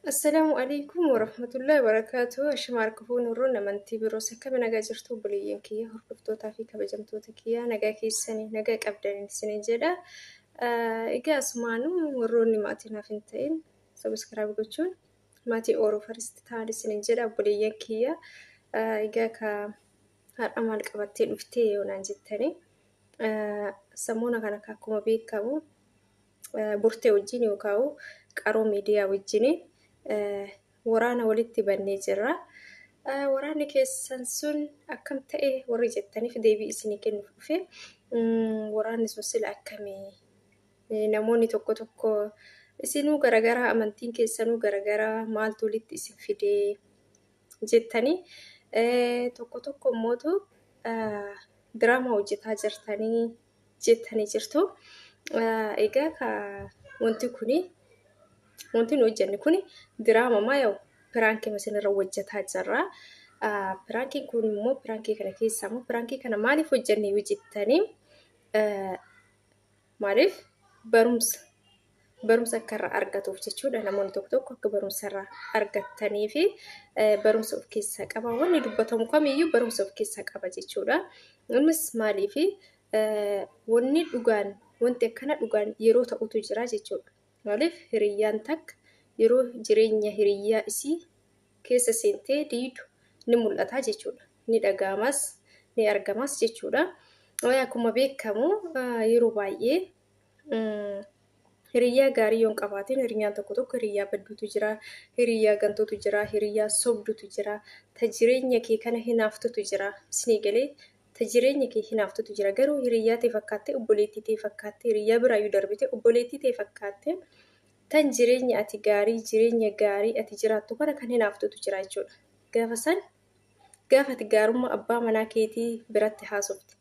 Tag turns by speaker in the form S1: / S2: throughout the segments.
S1: Assalaamu alaikum warahmatullahi wabarakaatuh. Ashama harka fuunee warroonni amantii biroos akkami nagaa jirtu obboleeyyan kiyya hordoftootaa fi kabajamtoota kiyya nagaa keessanii nagaa qabdaniin isiniin jedha. Egaa asumaanuu warroonni maatii naaf hin ta'in sabiskiraayib gochuun maatii Oro First ta'an isiniin jedha obboleeyyan kiyya. Egaa ka har'a maal qabattee dhuftee yoo naan jettanii samoona kana akkuma beekamu burtee wajjin yookaan qaroo miidiyaa wajjin waraana walitti bannee jirra. Waraanni keessan sun akkam ta'e warri jettaniif deebii isinii kennuuf dhufe. Waraanni sun sila akkamii? Namoonni tokko tokko isinuu garagaraa amantiin keessanuu garagaraa maaltu walitti isin fidee jettanii tokko tokko immootu diraamaa hojjetaa jirtanii jettanii jirtu. Egaa ka wanti kuni wanti nu hojjenne kuni diraama maa yaa'u piraankii isinirra hojjetaa jirra. Piraankiin kun immoo piraankii kana keessaa immoo piraankii kana maaliif hojjenne yoo jettanii maaliif barumsa barumsa akka irraa argatuuf jechuudha. Namoonni tokko tokko akka barumsa irraa argattanii fi barumsa of keessaa qaba. Wanni dubbatamu kamiyyuu barumsa of keessaa qaba jechuudha. Innis maaliif wanni dhugaan wanti akkana dhugaan yeroo ta'utu jira jechuudha. Maaliif hiriyyaan takka yeroo jireenya hiriyyaa isii keessa seentee diidu ni mul'ata jechuudha. Ni dhaga'amas ni argamas jechuudha. Akkuma beekamu yeroo baay'ee Hiriyyaa gaarii yoo hin qabaatin hiriyyaan tokko tokko hiriyyaa badduutu jira, hiriyyaa gantuutu jira, hiriyyaa sobdutu jira, ta jireenya kee kana hinaaftutu jira. Isinii galee ta jireenya kee hinaaftutu jira. Garuu hiriyyaa tee fakkaattee obboleettii tee fakkaattee hiriyyaa biraayyuu darbite obboleettii tee fakkaattee tan jireenya ati gaarii jireenya gaarii ati jiraattu kana kan hinaaftutu jira jechuudha. Gaafa san Gaafa ati gaarummaa abbaa manaa keetii biratti haasofte,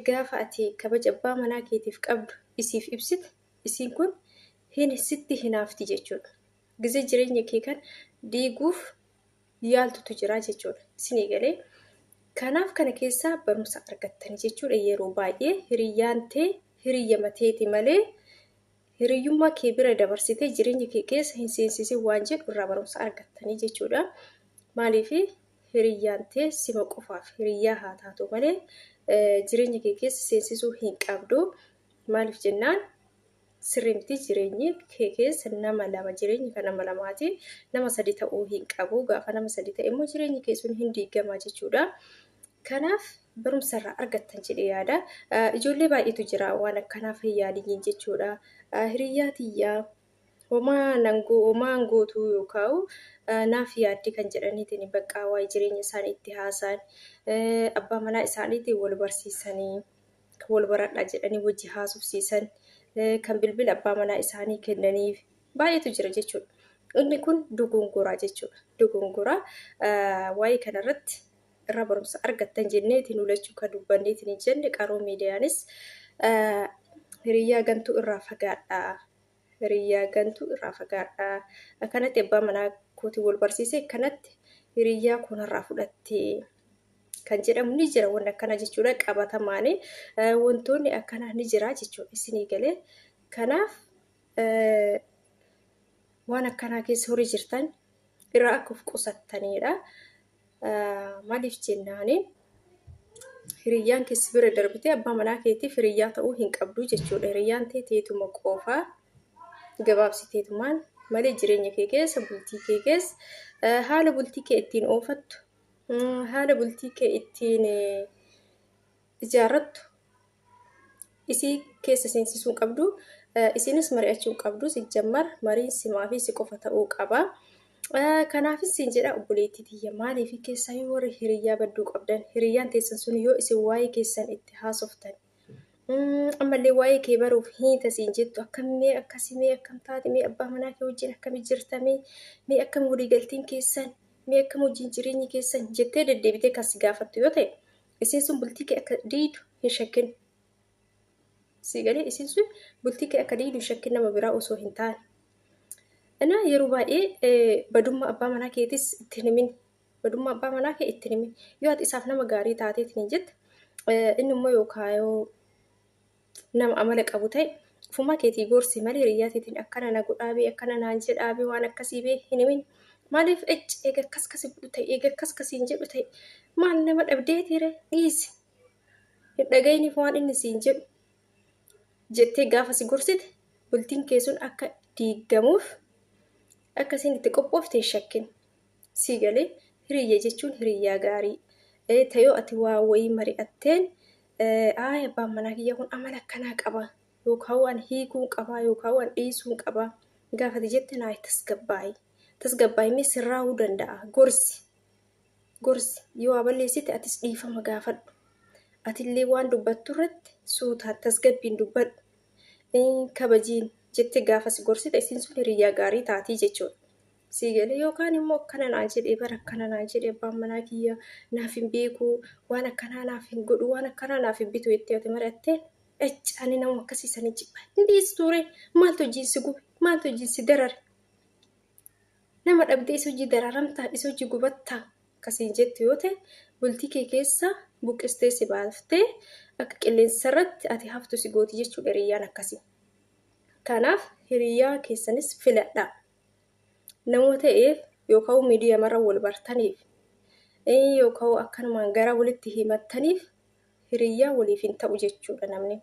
S1: gaafa ati kabaja abbaa manaa keetiif qabdu isiif ibsite, isiin kun hin sitti hinaafti jechuudha. Gizee jireenya kee kan diiguuf yaaltutu jira jechuudha. Isinii galee kanaaf kana keessaa barumsa argattani jechuudha. Yeroo baay'ee hiriyyaan tee hiriyyama teeti malee hiriyyummaa kee bira dabarsitee jireenya kee keessa hin seensisin waan jedhu irraa barumsa argattanii jechuudha. Maaliif hiriyyaan tee sima qofaaf hiriyyaa haa taatu malee jireenya kee keessa seensisuu hin qabdu. Maaliif jennaan sirrii miti jireenyi kee keessa nama lama jireenyi kan nama lamaati nama sadi ta'uu hin qabu. Gaafa nama sadi ta'e immoo jireenyi kee sun hin diigamaa jechuudha. Kanaaf barumsa irraa argattan jedhee yaada. Ijoollee baay'eetu jira waan akkanaaf hin yaadiniin jechuudha. Hiriyyaa tiyyaa homaa nan homaa hin gootu yookaan naaf yaaddi kan jedhaniitiin bakka waa'ee jireenya isaanii itti haasa'an abbaa manaa isaaniitiin wal barsiisanii kan wal baradhaa jedhanii wajji haasofsiisan kan bilbila abbaa manaa isaanii kennaniif baay'eetu jira jechuudha. Inni kun dogongoraa jechuudha. Dogongoraa waa'ee kanarratti irraa barumsa argattan jenneeti nu lachuu kan dubbanneetiin hin jenne qaroo miidiyaanis hiriyyaa gantuu irraa fagaadhaa. Hiriyyaa gantuu irraa fagaadhaa. Akkanatti abbaa manaa kootiin wal barsiise akkanatti hiriyyaa koonarraa fudhatte kan jedhamu ni jira wanni akkana jechuudha qabatamaani wantoonni akkanaa ni jira jechuudha isinii galee kanaaf waan akkanaa keessa horii jirtan irraa akka of qusattaniidha. Maaliif jennaani hiriyyaan kee si bira darbitee abbaa manaa keetiif hiriyyaa ta'uu hin qabdu jechuudha. Hiriyyaan tee teetuma qofaa gabaabsiteetumaan malee jireenya kee keessa bultii kee keessa haala bultii kee ittiin oofattu haala bultii kee ittiin ijaarrattu isii keessa seensisuu hin qabdu. Isinis mari'achuu hin qabdu. Sijjammar mariin simaa fi si qofa ta'uu qaba. Kanaafis siin jedha obboleettii tiyya maaliif keessaayyuu warri hiriyyaa badduu qabdan hiriyyaan teessan sun yoo isin waa'ee keessan itti haasoftan ammallee waa'ee kee baruuf hiita siin jettu akkam mee akkasi mee akkam taate mee abbaa manaa kee wajjin akkami jirta mee mee akkam waliigalteen keessan mee akkam wajjin jireenyi keessan jettee deddeebitee kan si gaafattu yoo ta'e Isiin sun bultii kee akka diidu hin shakkin. Sii galee isiin sun bultii kee akka diidu hin shakkin nama biraa osoo hin taane. Inaa yeroo baay'ee badummaa abbaa manaa keetis itti hin himin. Badummaa abbaa manaa kee itti hin himin. Yoo ati isaaf nama gaarii taateetiin hin jette inni immoo yookaan yoo nama amala qabu ta'e Ufumaa keetii gorsi malee hiriyyaa teetiin akkana na godhaa bee akkana naan jedhaa bee waan akkasii bee hin himin. Maaliif ecci eega akkas kasi godhu ta'e eega akkas kasiin jedhu ta'e maal nama dhabdeetiire dhiisi. Hin dhagayiniif waan inni siin jedhu jettee gaafa si gorsite bultiin kee sun akka diigamuuf akka isiin itti qophoofte hin shakkin. Sii galee hiriyya jechuun hiriyyaa gaarii. Tayoo ati waa wayii mari'atteen ayi abbaan manaa kiyya kun amala akkanaa qaba yookaan waan hiikuun qaba yookaan waan dhiisuun qaba gaafa ati jette naa tasgabbaa'i. Tasgabbaa'i mee sirraa'uu danda'a gorsi. Gorsi yoo waa balleessite atis dhiifama gaafadhu. Atillee waan dubbattu irratti suutaan tasgabbiin dubbadhu. Kabajiin jettee gaafa si gorsite isiin sun hiriyyaa gaarii taatii jechuudha. Sii galee yookaan immoo akkana naan jedhee bara akkana naan jedhee abbaan manaa kiyya naaf hin beeku waan akkanaa naaf hin godhu waan akkanaa naaf hin bitu jettee ati mari'attee ecci ani nama akkasii sanii jibba. Hin dhiistuure maaltu hojiin si gube maaltu hojiin si darare nama dhabdee isa hojii dararamtaa isa hojii gubattaa akkasiin jettu yoo ta'e bultii kee keessa buqqistee si baaftee akka qilleensa irratti ati haftu si gooti jechuudha hiriyyaan akkasii. Kanaaf hiriyyaa keessanis filadhaa. Nama ta'eef yookaan miidiyaa wal bartaniif yookaan akkanumaan gara walitti himattaniif hiriyyaa waliif hin ta'u jechuudha namni.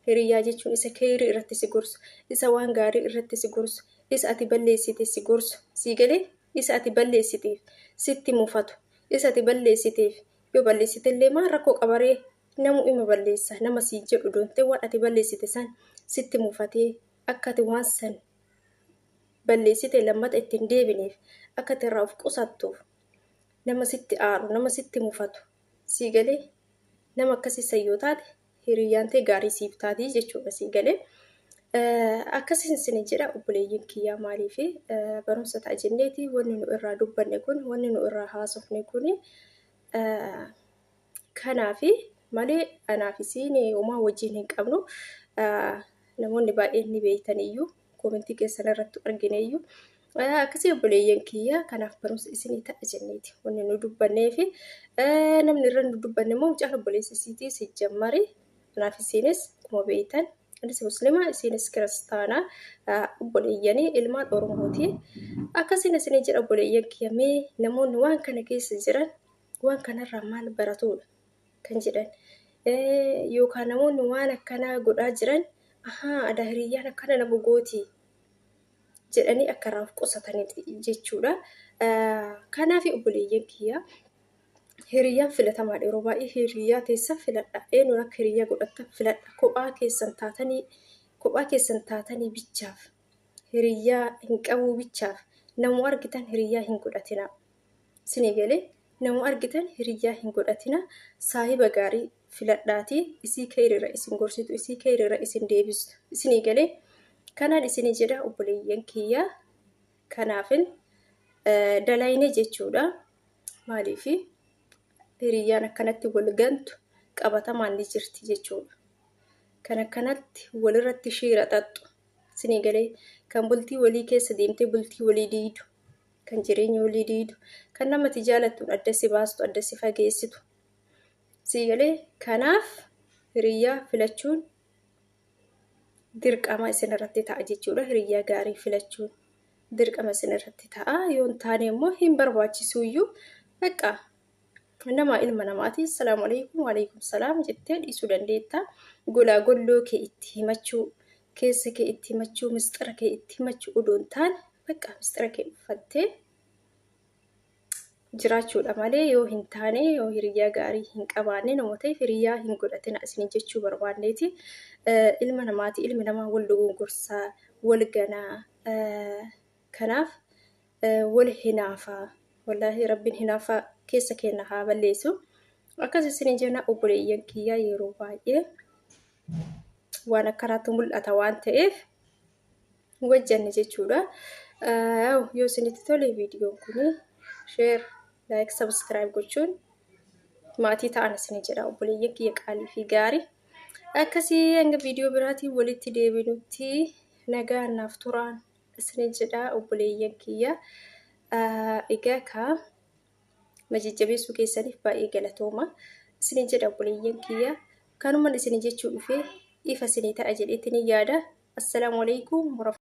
S1: Hiriyyaa jechuun isa keerii irratti si gorsu, isa waan gaarii irratti si gorsu, isa ati balleessite si gorsu, sii galee isa ati balleessiteef sitti mufatu, isa ati balleessiteef yoo balleessite illee maal rakkoo qabaree namu ima balleessa nama siin jedhu doontee waan ati balleessite san sitti mufatee akka ati waan san balleessite lammata ittiin deebineef akka ati irraa of qusattuuf nama sitti aaru nama sitti mufatu sii galee nama akkasii san yoo taate hiriyyaan ta'e gaarii siif taatii jechuudha sii galee. Akkasiin isin jedha obboleeyyiin kiyyaa maalii fi barumsa ta'a jenneeti wanni nu irraa dubbanne kun wanni nu irraa haasofne kun kanaafi malee anaaf isiin homaa wajjin hin qabnu namoonni baay'een ni beektan iyyuu koomentii keessan irratti argine iyyuu akkasii obboleeyyan kiyya kanaaf barumsa isinii ta'a jenneeti wanni nu dubbannee fi namni irra nu dubbanne immoo mucaan obboleessa isiitii si jammari kanaaf isiinis akkuma beektan anis muslima isiinis kiristaana obboleeyyanii ilmaan Oromooti. Akkasiin isinii jedha obboleeyyan kiyya mee namoonni waan kana keessa jiran waan kanarraa maal baratuudha kan jedhan yookaan namoonni waan akkanaa godhaa jiran ahaa adaa hiriyyaan akkana nama gooti jedhanii akka irraa of qusataniiti jechuudha. Kanaaf obboleeyyan kiyya hiriyyaan filatamaadha yeroo baay'ee hiriyyaa teessan filadha. Eenyuun akka hiriyyaa godhattan filadha. Kophaa keessan taatanii bichaaf hiriyyaa hin qabuu bichaaf namuu argitan hiriyyaa hin godhatina. Isinii galee namuu argitan hiriyyaa hin godhatina. Saahiba gaarii filadhaatii isii keerirra isin gorsitu isii keerirra isin deebistu. Isinii galee kanaan isinii jedha obboleeyyan kiyyaa kanaafin dalayne jechuudha. Maaliifi hiriyyaan akkanatti wal gantu qabatamaan ni jirti jechuudha. Kan akkanatti walirratti shiira xaxxu isinii galee kan bultii walii keessa deemtee bultii walii diidu kan jireenya walii diidu kan namatti jaalattuun adda si baastu adda si fageessitu. Sii galee kanaaf hiriyyaa filachuun dirqama isin irratti ta'a jechuudha. Hiriyyaa gaarii filachuun dirqama isin irratti ta'a. Yoo hin taane immoo hin barbaachisuuyyuu bakka nama ilma namaati. Assalaamu alaikum waalaikum salaam jettee dhiisuu dandeetta. Golaa golloo kee itti himachuu, keessa kee itti himachuu, misxira kee itti himachuu odoo hin taane bakka misxira kee uffattee jiraachuudha malee yoo hin taane yoo hiriyyaa gaarii hin qabaanne nama ta'eef hiriyyaa hin godhatina isin jechuu barbaanneeti. Ilma namaati ilmi namaa wal dogongorsaa, wal ganaa kanaaf wal hinaafaa. Wallaahi rabbiin hinaafaa keessa keenya haa balleessu. Akkas isin jenna obboleeyyan kiyyaa yeroo baay'ee waan akkanaatu mul'ata waan ta'eef wajjanne jechuudha. Yoo isinitti tole viidiyoon kun share, like, subscribe gochuun maatii ta'an isin jedha obboleeyyan kiyya qaalii fi gaarii. Akkasii hanga viidiyoo biraatiin walitti deebinutti nagaan naaf turaan isin jedha obboleeyyan kiyya. Egaa kaa na jajjabeessuu keessaniif baay'ee galatooma. Isin jedha obboleeyyan kiyya. Kanumaan isin jechuu dhufee ifa isinii ta'a jedheetti ni yaada. Assalaamu alaikum.